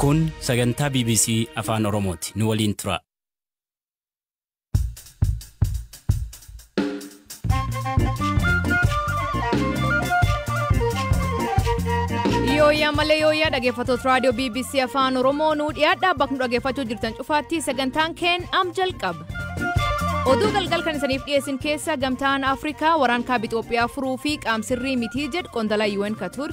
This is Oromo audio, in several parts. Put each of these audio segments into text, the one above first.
Kun sagantaa BBC Afaan Oromooti. Nu waliin tura. Yooyyaa malee yooyyaa dhaggeeffattoota raadiyoo BBC Afaan Oromoo nuu dhiyaadhaa bakka nu dhaggeeffachuu jirtan cufaatti sagantaan keen am jalqaba. Oduu galgal kan isaniif dhiyeessin keessa gamtaan Afrikaa waraan kaaba Itoophiyaa furuu fi qaamsirrii mitii jedhu qondaalaa UN Katur.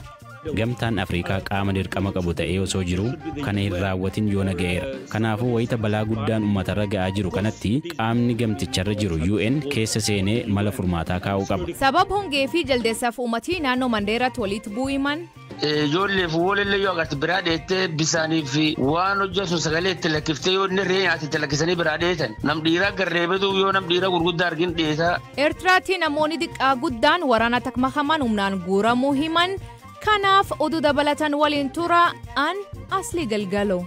Gamtaan Afrikaa qaama dirqama qabu ta'ee osoo jiru kana hin raawwatin yoona ga'eera. Kanaafuu wayita balaa guddaan uummatarra ga'aa jiru kanatti qaamni gamticharra jiru UN keessa seenee mala furmaataa kaa'uu qaba. Sababa hongee fi jaldeessaaf uummatii naannoo Mandeeraatti walitti bu'uu himan. Ijoollee fi walillee yoo agarte biraa dheettee bisaanii fi waan hojjetu sagalee itti lakkiftee yoo inni re'ee nyaate itti lakkisanii biraa dheetan. Nam dhiiraa garreebetu yoo nam dhiiraa gurguddaa argin dheetaa. Eertiraatti namoonni xiqqaa guddaan waraana takmakaman humnaan guuramuu himan. Kanaaf oduu dabalatan waliin tura an asli galgalo.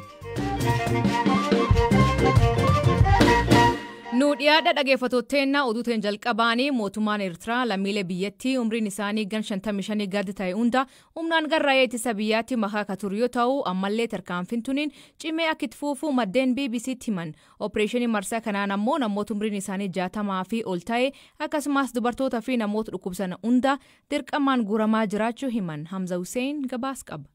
Nu dhiyaadha dhaggeeffattootteennaa oduuteen jalqabaanii mootummaan Eertiraa lammiilee biyyattii umriin isaanii gan 55 gadi ta'e hunda humnaan garraa'ee ittisa biyyaatti makaa ka ture yoo ta'u ammallee tarkaanfiin tuniin cimee akka itti fuufuu maddeen BBCtti himan. Opereeshinii marsaa kanaan ammoo namoota umriin isaanii 60 fi ol ta'e akkasumas dubartoota fi namoota dhukkubsan hunda dirqamaan guuramaa jiraachuu himan. Hamza Hussein gabaas qaba.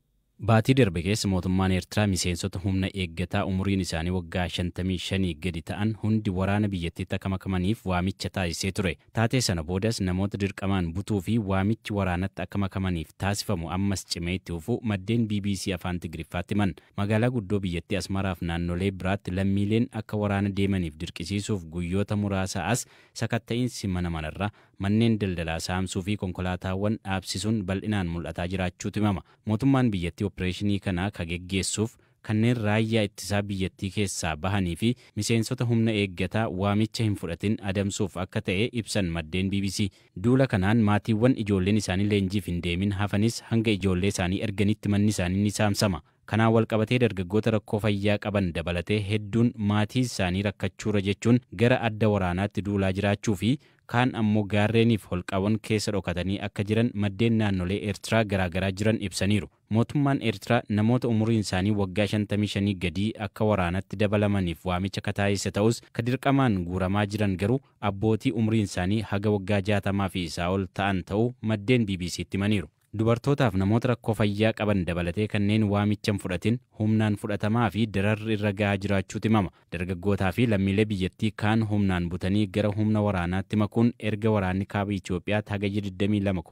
Baatii darbe keessa mootummaan Eertiraa miseensota humna eeggataa umuriin isaanii waggaa 55 gadi ta'an hundi waraana biyyattiitti akka makamaniif waamicha taasisee ture. Taatee sana boodas namoota dirqamaan butuu fi waamichi waraanatti akka makamaniif taasifamu ammas cimee itti fufuu maddeen BBC Afaan Tigiriffaatti himan. Magaalaa guddoo biyyattii Asmaraaf naannolee biraatti lammiileen akka waraana deemaniif dirqisiisuuf guyyoota muraasa as sakatta'iinsi mana manarra manneen daldalaa saamsuu fi konkolaataawwan dhaabsisuun bal'inaan mul'ataa jiraachuutu himama. Mootummaan biyyattii opereeshinii kana ka geggeessuuf kanneen raayyaa ittisaa biyyattii keessaa bahanii fi miseensota humna eeggataa waamicha hin fudhatin adamsuuf akka ta'e ibsan maddeen BBC. Duula kanaan maatiiwwan ijoolleen isaanii leenjiif hin deemin hafanis hanga ijoollee isaanii erganitti manni isaanii ni saamsama. Kanaan walqabatee dargaggoota rakkoo fayyaa qaban dabalatee hedduun maatii isaanii rakkachuura jechuun gara adda waraanaatti duulaa jiraachuu fi kaan ammoo gaarreeniif holqawwan keessa dhokatanii akka jiran maddeen naannolee Eertiraa garaagaraa jiran ibsaniiru. Mootummaan Eertiraa namoota umuriin isaanii waggaa 55 gadii akka waraanatti dabalamaniif waamicha kataasise ta'us ka dirqamaan guuramaa jiran garuu abbootii umuriin isaanii haga waggaa 60 fi isaa ol ta'an ta'uu maddeen BBCtti himaniiru. Dubartootaaf namoota rakkoo fayyaa qaban dabalatee kanneen waamicha hin fudhatin humnaan fudhatamaa fi dararri irra gahaa jiraachuutu himama. Dargaggootaa fi lammiilee biyyattii kaan humnaan butanii gara humna waraanaatti makuun erga waraanni kaaba Itoophiyaatti hagayya 22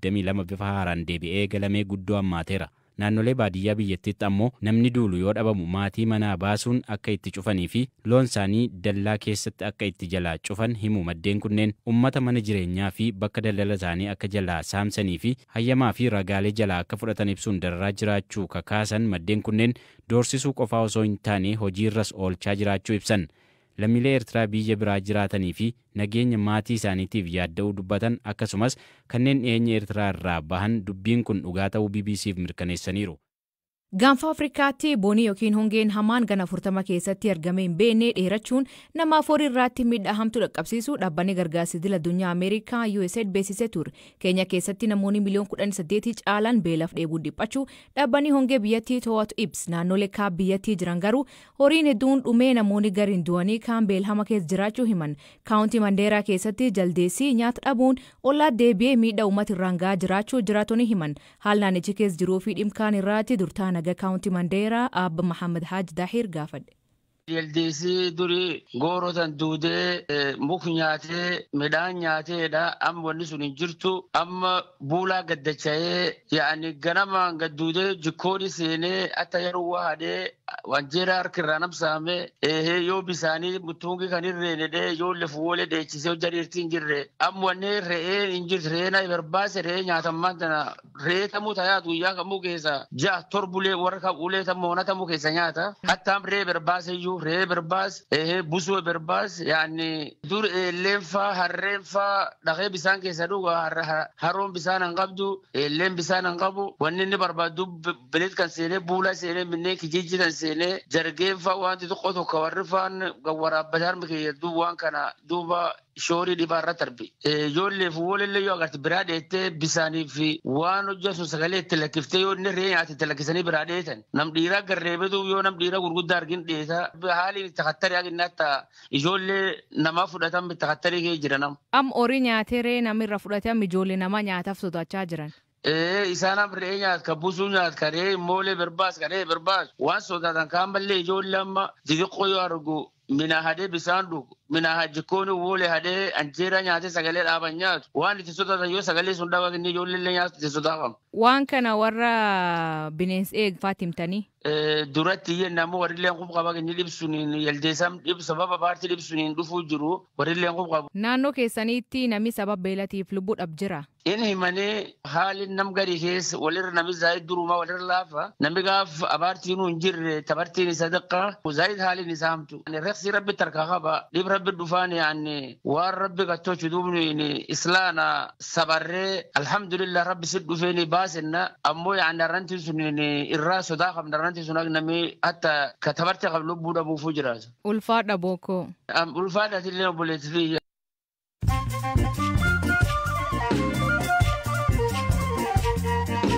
2022 bifa haaraan deebi'ee eegalamee guddoo hammaateera. Naannolee baadiyyaa biyyattiitti ammoo namni duulu yoo dhabamu maatii manaa baasuun akka itti cufanii fi loon isaanii dallaa keessatti akka itti jalaa cufan himu maddeen kunneen uummata mana jireenyaa fi bakka daldala isaanii akka jalaa saamsanii fi hayyamaa fi ragaalee jalaa akka fudhatan ibsuun dararaa jiraachuu kakaasan maddeen kunneen doorsisuu qofaa osoo hin taane hojiirras oolchaa jiraachuu ibsan. Lammiilee Eertiraa biyya biraa jiraatanii fi nageenya maatii isaaniitiif yaadda'uu dubbatan akkasumas kanneen dhiyeenya Eertiraa irraa bahan dubbiin kun dhugaa ta'uu BBCf mirkaneessaniiru. Gaanfa Afrikaatti bonii yookiin hongeen hamaan gana 40 keessatti argame hin beekne dheerachuun nama afur irraatti miidhaa hamtuu dhaqqabsiisuu dhaabbanni gargaarsa idil addunyaa Ameerikaa USAID beeksisee ture. Keenya keessatti namoonni miliyoon 18 caalan beelaaf dheebuun dhiphachuu dhaabbanni hongee biyyattii to'atu ibsa. Naannolee kaaba biyyattii jiran garuu horiin hedduun dhumee namoonni gariin du'anii kaan beelhama keessa jiraachuu himan. Kaawuntii Mandeeraa keessatti jaldeessii nyaata dhabuun ollaa deebi'ee miidhaa uummata irraan gahaa jiraachuu jiraattonni himan. Haal naannichi keessa jiruu fi dhimkaan irraatti durtaa nagaa kaawuntii Mandeeraa Abba Mahamad Haaj Daahir gaafadhe. Jaldeessii durii goorotan duudee muk nyaatee midhaan nyaateedha. Amma wanni sun hin jirtu. Amma buulaa gaddacha'ee yaa'ani ganamaan gadduudee jikkooni seenee hatta yeroo waa hadee wanjeera harka irraa namsaame yoo bisaanii mutuungi kan irreenedhee yoo lefuulee dheechisee hojja dhiirti hin jirre. Amma wanni re'een hin jirtu re'een ayi barbaase re'ee nyaatammaan tana re'ee tamuu tayaatu guyyaa kamuu keessa ja'a torbulee warra kan ulee tamuu tamuu keessa nyaata. Hattaam re'ee barbaase iyyuu re'ee barbaas busuu barbaas yaani dur eelleen faa harreen faa dhaqee bisaan keessa dhuga haroon bisaan hin qabdu eelleen bisaan hin qabu wanni inni barbaadu bilit kan seenee buula seenee minneen kijijji kan seenee jargeen faa wanti tokko tokko warri faan waraabbataa harmi keeyyaduu waan kana duuba Shoorii dhibaa irra tarbi. Ijoollee fi wolillee yoo agarte biraa dheettee bisaanii fi waan hojjetu sagalee itti lakkiftee yoo inni re'ee nyaate itti lakkisanii biraa dheetan. Nam dhiiraa garreebetu yoo nam dhiiraa gurguddaa argin dheeta. Haaliin itti kattarii haginnatta ijoollee namaa fudhatan itti kattarii kee jira nam. Am horii nyaatee re'ee namirra fudhatee am ijoollee namaa nyaataaf sodaachaa jiran. Isaan am re'ee nyaat ka busuu nyaat ka re'ee moolee barbaas ka re'ee barbaas waan sodaatan kaan mallee ijoollee amma xixiqqoo yoo argu mina hadee bisaan dhugu mina jikkooni woolee hadee anjeera nyaatee sagalee dhaaban nyaatu waan itti sodaatan yoo sagalee sun dhaban inni ijoollee nyaatu itti sodaafama. Waan kana warra bineensa eegfaatti himtanii. Duratti iyyee warrilleen qub qaba inni dhibsuun yaldeessam dhib sababa paartii dhibsuun dhufuu jiru warrilleen qub qabu. Naannoo keessanitti namni sababa beelatiif lubbuu dhab jira. Inni himanii haalli nam gadi keessa walirra namni zaayid durumaa walirra laafa namni gaaf abaartiin hin jirre tabartiin isa xiqqaa zaayid haaliin isaa hamtu. Reeksi rabbi tarkaa qaba dhib rabbi dhufaan yaani waan rabbi gattoochu duubni islaana sabarree alhamdulillah rabbi si dhufeeni baasenna ammoo yaani arrantiin sun irraa sodaa qabna arrantiin sun namni hatta ka tabarti qab lubbuu dhabuufuu jiraatu. Ulfaadha bookoo. Ulfaadha tillee obboleessi fi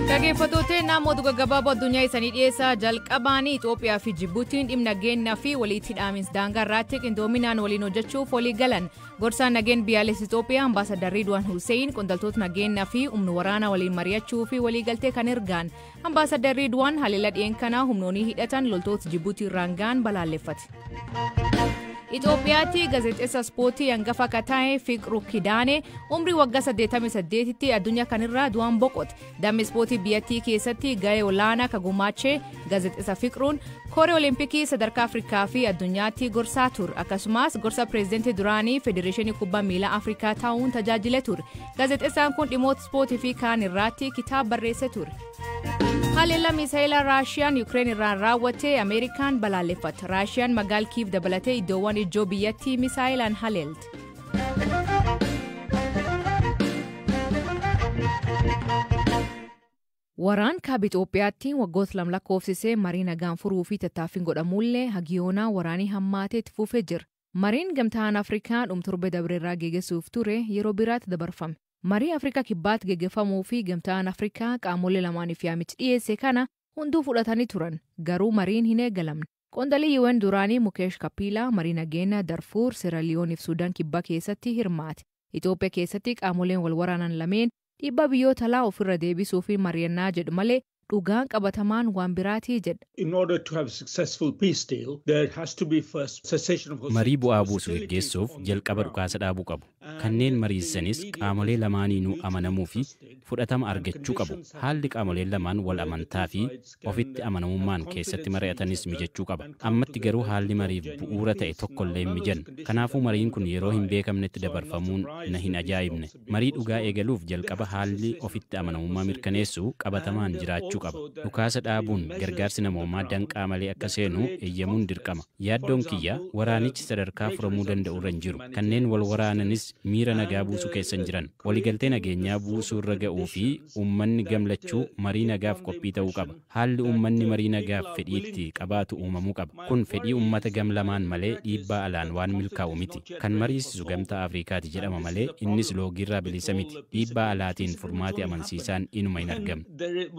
Dhaggeeffattoota namoota gaggabaaboo addunyaa isaanii dhiyeessaa jalqabaanii Itoophiyaa fi Jibuutiin dhimma nageenyaa fi walitti hidhaamiinsa daangaa irratti qindoominaan waliin hojjechuuf walii galan. Gorsaan nageenya biyyaalessa Itoophiyaa Ambaasaddar Ridwaan Hussein qondaaltota nageenyaa fi humna waraanaa waliin mari'achuu fi waliigaltee kan ergaan. Ambaasaddar Ridwaan haleellaa dhiyeen kanaa humnoonni hidhatan loltoota Jibuutii irraan ga'an balaaleffate. Itoophiyaatti gaazexeessa ispoortii hangafa akka ta'e Fiqiruu Kidaanee umrii waggaa 88tti addunyaa kanarraa du'aan boqote. Dammi ispoortii biyyattii keessatti gahee olaanaa kan gumaachee gaazexeessa Fiqiruun koree Olimpikii sadarkaa Afrikaa fi addunyaatti gorsaa ture. Akkasumas gorsa pireezidantii duraanii Federeeshinii Kubbaa Miilaa Afrikaa ta'uun tajaajile ture. Gaazexeessaan kun dhimmoota ispoortii fi kaan irratti kitaaba barreessee ture. Haleellaa misaayilaa Raashiyaan Yukireen irraan raawwatte Ameerikaan balaaleffatte. Raashiyaan magaala Kiiv dabalatee iddoowwan ijoo biyyattii misaayilaan haleelte. Waraan kaaba Itoophiyaatti waggoota lama lakkoofsisee marii nagaan furuu fi tattaaffiin godhamullee hagiyoonaa waraanii hammaatee itti fufee jira. Mariin gamtaan Afrikaa dhuma torba dabreerraa geggeessuuf ture yeroo biraatti dabarfame. Marii Afrikaa kibbaatti geggeeffamuu fi gamtaan Afrikaa qaamolee lamaaniif yaamichi dhiyeesse kana hunduu fudhatanii turan. Garuu mariin hin eegalamne. Qondaalli UN duraanii Mukeesh Kapiilaa marii nageenya Darfuur, Seeraaliyoon fi Suudaan kibbaa keessatti hirmaate. Itoophiyaa keessatti qaamoleen wal waraanan lameen dhiibbaa biyyoota alaa ofirra deebisuu fi mari'annaa jedhu malee dhugaan qabatamaan waan biraatii jedha. In order to have a successful peace deal, there has to be first cessation of Marii bu'aa buusu geggeessuuf jalqaba dhukaasa dhaabuu qabu. Kanneen mariisanis qaamolee lamaaniinuu amanamuu fi fudhatama argachuu qabu. Haalli qaamoleen lamaan wal amantaa fi ofitti amanamummaan keessatti mari'atanis mijachuu qaba. Ammatti garuu haalli mariif bu'uura ta'e tokkollee hin mijanne. Kanaafuu mariin kun yeroo hin beekamnetti dabarfamuun na hin ajaa'ibne. Marii dhugaa eegaluuf jalqaba haalli ofitti amanamummaa mirkaneessu qabatamaan jiraachuu qaba. Dhukaasa dhaabuun gargaarsi namoomaa danqaa malee akka seenu eeyyamuun dirqama. Yaaddoon kiyya waraanichi sadarkaa furamuu danda'u irra hin jiru. Kanneen wal waraananis miira nagaa buusuu keessa hin jiran. Waliigaltee nageenyaa buusuu irra ga'uu fi uummanni gamlachuu marii nagaaf qophii ta'uu qaba. Haalli uummanni marii nagaaf fedhiitti qabaatu uumamuu qaba. Kun fedhii uummata gam lamaan malee dhiibbaa alaan waan milkaa'u miti. Kan mariisisu gamtaa Afrikaati jedhama malee innis loogiirraa bilisa miti. Dhiibbaa alaatiin furmaati amansiisaan inuma hin argamne.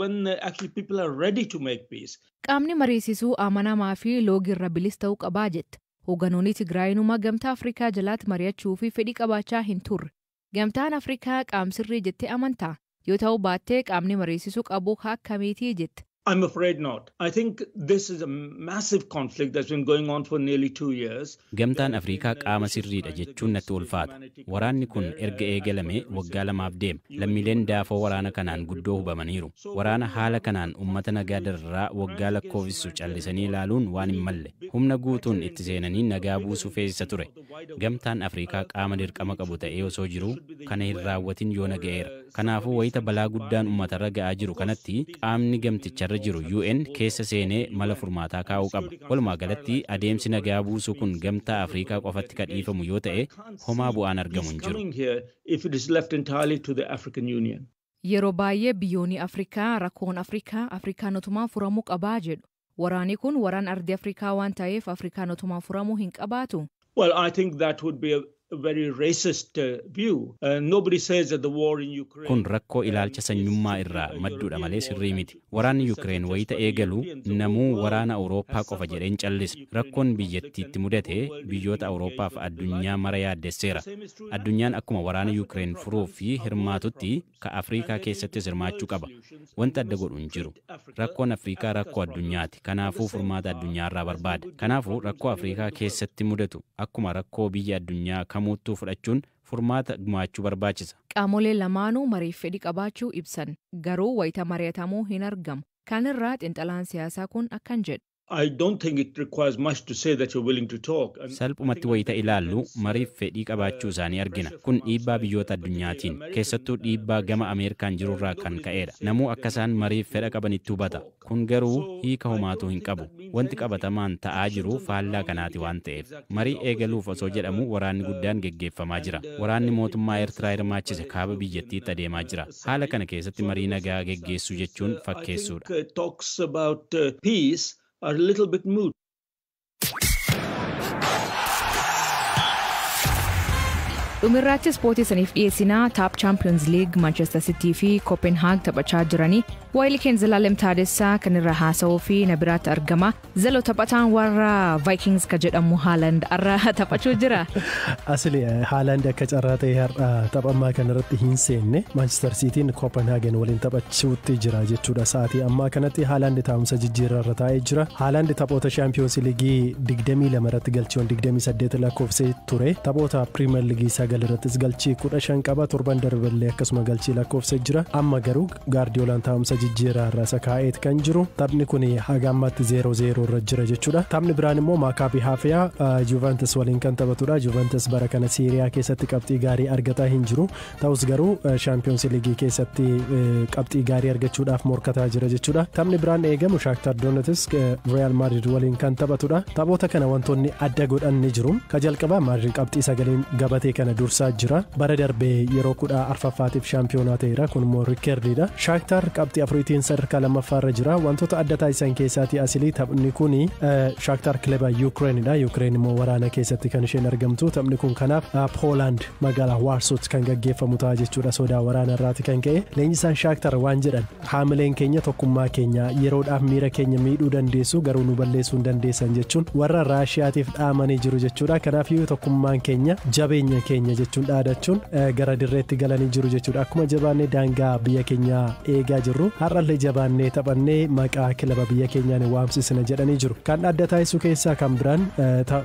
When actually people are ready to make peace. Qaamni mariisisuu amanamaa fi loogiirra bilis ta'uu qabaa jette. Hoogganoonni Tigraayinuma gamtaa Afrikaa jalaatti mari'achuu fi fedhii qabaachaa hin turre. Gamtaan Afrikaa qaamsirrii jettee amantaa. Yoo ta'u baattee qaamni mariisisuu qabu akkamiitii jette. I'm afraid not. I think this is a massive conflict that's been going on for nearly 2 years. Gamtaan Afrikaa qaama sirriidha jechuun natti ulfaata. Waraanni kun erga eegalame waggaa 2f deema. Lammiileen daafoo waraana kanaan guddoo hubamaniiru. Waraana haala kanaan uummata nagaa dararraa waggaa lakkoofsisu callisanii ilaaluun waan hin malle. Humna guutuun itti seenanii nagaa buusuu feesisa ture. Gamtaan Afrikaa qaama dirqama qabu ta'ee osoo jiruu kana hin raawwatin yoo naga'eera. Kanaafuu wayita balaa guddaan uummatarra ga'aa jiru kanatti qaamni gamticharra jiru UN keessa seenee mala furmaataa kaa'uu qaba. Walumaa galatti adeemsi nagaa buusuu kun gamtaa Afrikaa qofatti kan dhiifamu yoo ta'e homaa bu'aan argamu hin jiru. Coming here if it is left entirely to the African Union. Yeroo baay'ee biyyoonni Afrikaa rakkoon Afrikaa Afrikaanotumaan furamuu qabaa jedhu. Waraanni kun waraan ardii Afrikaa waan ta'eef Afrikaanotumaan furamuu hin qabaatu. Well, I think that would be a very racist view. Nobody says that the war in Ukraine. Kun rakkoo ilaalcha sanyummaa irraa madduudha malee sirrii miti. Waraanni Yukireen wayita eegalu namuu waraana Awurooppaa qofa jedheen callisa. Rakkoon biyyattiitti mudate biyyoota Awurooppaaf addunyaa mara yaaddesseera. Addunyaan akkuma waraana Yukireen furuuf fi hirmaatutti ka Afriikaa keessattis hirmaachuu qaba. Wanta adda godhu hin jiru. Rakkoon Afriikaa rakkoo addunyaati. Kanaafuu furmaata addunyaarraa barbaada. Kanaafuu rakkoo Afriikaa keessatti mudatu akkuma rakkoo biyya addunyaa kamuuttuu fudhachuun furmaata gumaachuu barbaachisa. Qaamoleen lamaanuu mariif fedhii qabaachuu ibsan, garuu wayita mari'atamuu hin argamu. Kanirraa xiinxalaan siyaasaa kun akkan jedhe. I don't think it requires much to say that you're willing to talk. And Salphumatti wayita ilaallu mariif fedhii qabaachuu isaanii argina. Kun dhiibbaa biyyoota addunyaatiin, keessattuu dhiibbaa gama Ameerikaan jirurraa kan ka'edha. Namuu akka isaan mariif fedha qabanitti hubata. Kun garuu hiika homaatuu hin qabu. Wanti qabatamaan ta'aa jiru faallaa kanaati waan ta'eef. Marii eegaluuf osoo jedhamu waraanni guddaan geggeeffamaa jira. Waraanni mootummaa Eertiraa hirmaachise kaaba biyyattiitti adeemaa jira. Haala kana keessatti marii nagaa geggeessuu jechuun I fakkeessuudha. think talks about peace are a little bit moot. Dhumirraatti ispoortii saniif dhiyeessinaa. Taap Champions League Manchester City fi Copenhagen taphachaa jiranii. Waayilii keenya Zalaalem Taadessaa kan irra haasa'uu fi na biraatti argama. Zalo, taphataan warra Vikings ka jedhamu Haaland har'a taphachuu jira. Asli, Haaland akka carraa ta'e har'a tapha ammaa kanarratti hin seenne. Manchester Cityin Copenhagen waliin taphachuutti jira jechuudha. Sa'aatii ammaa kanatti Haaland taa'umsa jijjiirraa irra taa'ee jira. Haaland taphoota Shaampiyoons Liigii 22 irratti galchiiwwan 28 lakkoofsee ture. Taphoota Piriimeer Liigii 9 irrattis galchii 15 qaba. Torban darballee akkasuma galchii lakkoofsee jira. Amma garuu Gaardiyoolaan taa'umsa jijjiirraa irra isa kaa'eet kan jiru. Taphni kun haga ammaatti 0-0 irra jira jechuudha. Taphni biraan immoo Maakaabii Haafiyaa Juventus waliin kan taphatudha. Juventus bara kana Siiriyaa keessatti qabxii gaarii argataa hin jiru. Ta'us garuu Shaampiyoons Liigii keessatti qabxii gaarii argachuudhaaf morkataa jira jechuudha. Taphni biraan eegamu Shaaktar Doonetisk Real Madrid waliin kan taphatudha. Taphoota kana wantoonni adda godhan ni jiru. Ka jalqabaa, Madrid qabxii 9n gabatee kana dursaa jira. Bara darbee yeroo 14ffaatiif shaampiyoonaa ta'eera. Kun immoo riikkerdiidha. Shaaktar qabxii 4tiin sadarkaa lammaffaarra jira. Wantoota adda taasisan keessaatii, asilii, taphni kun Shaaktar kilaba Yuukireenidha. Yuukireen immoo waraana keessatti kan isheen argamtu. Taphni kun kanaaf Poolaand magaalaa Waarsoot kan gaggeeffamu ta'a jechuudha. Sodaa waraana irraati kan ka'e. Leenjisaan Shaaktar waan jedhan: "Haamileen keenya tokkummaa keenya, yeroodhaaf miira keenya miidhuu dandeessu, garuu nu balleessuu hin dandeessan" jechuun warra Raashiyaatiif dhaamanii jiru jechuudha. Kanaaf tokkummaan keenya jabeenya keenya jechuun dhaadachuun gara dirreetti galanii jiru jechuudha. Akkuma jabaannee daangaa biyya keenyaa eegaa jirru, har'allee jabaannee taphannee maqaa kilaba biyya keenyaan waamsisna jedhanii jiru. Kan adda taasisu keessaa kan biraan,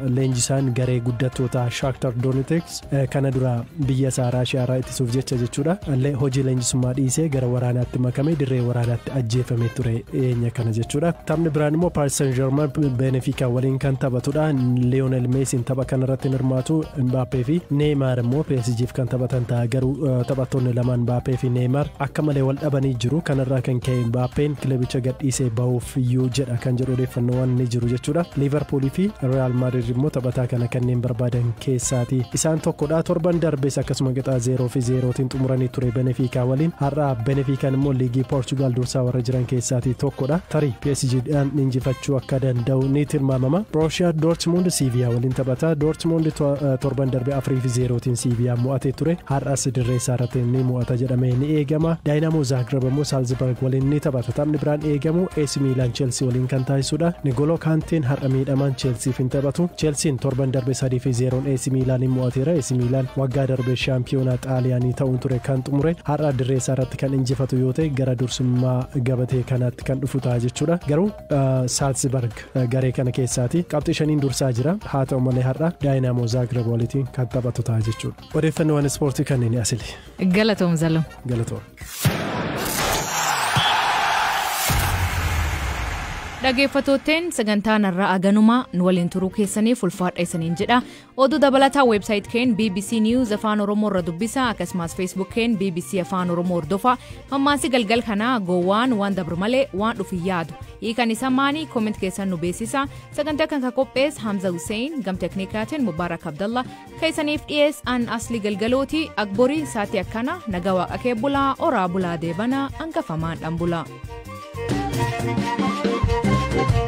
leenjisaan garee guddattoota Shaaktar Doonetisk kana dura biyya isaa Raashiyaa irraa ittisuuf jecha jechuudha. Hojii leenjisummaa dhiisee gara waraanaatti makame, dirree waraanaatti ajjeefame ture dhiyeenya kana jechuudha. Taphni biraan immoo Paris Saint-Germain Benfica waliin kan taphatudha. Lionel Messi tapha kanarratti hirmaatu. Mbappé fi Neymar immoo PSGf kan taphatan ta'a. Garuu taphattoonni lamaan, Mbappé fi Neymar, akka malee wal dhabanii jiru. Kanarraa kan ka'e Mbappeen kilabicha gadhiisee bahuuf iyyuu jedha kan jedhu odeeffannoowwan ni jiru jechuudha. Liverpool fi Real Madrid immoo taphataa kana kanneen barbaadan keessaati isaan tokkodha. Torban darbees akkasuma qixaa 0-0tiin xumuranii ture Benfica waliin. Har'a Benficaan immoo liigii Poorchugaal dursaa warra jiran keessaatii tokkodha. Tarii PSGdhaan injifachuu akka danda'u ni tilmaamama. Borussia Dortmund Sevilla waliin taphata. Dortmund torban darbe 4-0tiin Sevilla mo'atee ture. Har'as dirree isaa irratti ni mo'ata jedhamee ni eegama. Dynamo Zagreb immoo Salzburg waliin ni taphata. Taphni biraan eegamu AC Milan Chelsea waliin kan taasisudha. N'Golo Kanteen har'a miidhamaan Chelseaf hin taphatu. Chelsean torban darbe 3-0n AC Milan mo'ateera. AC Milan waggaa darbe shaampiyoonaa Xaaliyaanii ta'uun ture kan xumure. Har'a dirree isaa irratti kan injifatu yoo ta'e, gara dursummaa gabatee kanaatti kan dhufu ta'a jechuudha. Garuu Salzburg garee kana keessaati qabxii 5n dursaa jira. Haa ta'u malee har'a Dynamo Zagreb waliin kan taphatu ta'a jechuudha. Odeeffannoowwan ispoortii kanneen, asili. Galatoom, Zaloo. Galatoom. Dhaggeeffattootteen, sagantaan har'aa aganumaa. Nu waliin turuu keessaniif ulfaadha isaniin jedha. Oduu dabalataa website keen BBC News Afaan Oromoo irra dubbisa. Akkasumas Facebook keen BBC Afaan Oromoo hordofa. Mammaansi galgal kanaa: "Gowwaan waan dabru malee waan dhufu hin yaadu." Hiikan isa maanii? Comment keessan nu beeksisa. Sagantaa kan ka qophees Hamza Hussein, gam teknikaatiin Mubaarak Abdallah, keessaniif dhiyees an Asli Galgalooti. Akborii saatii akkana nagaa waaqa kee bulaa, oraa bulaa, deebanaa hangafamaan dhan bulaa. Thank you.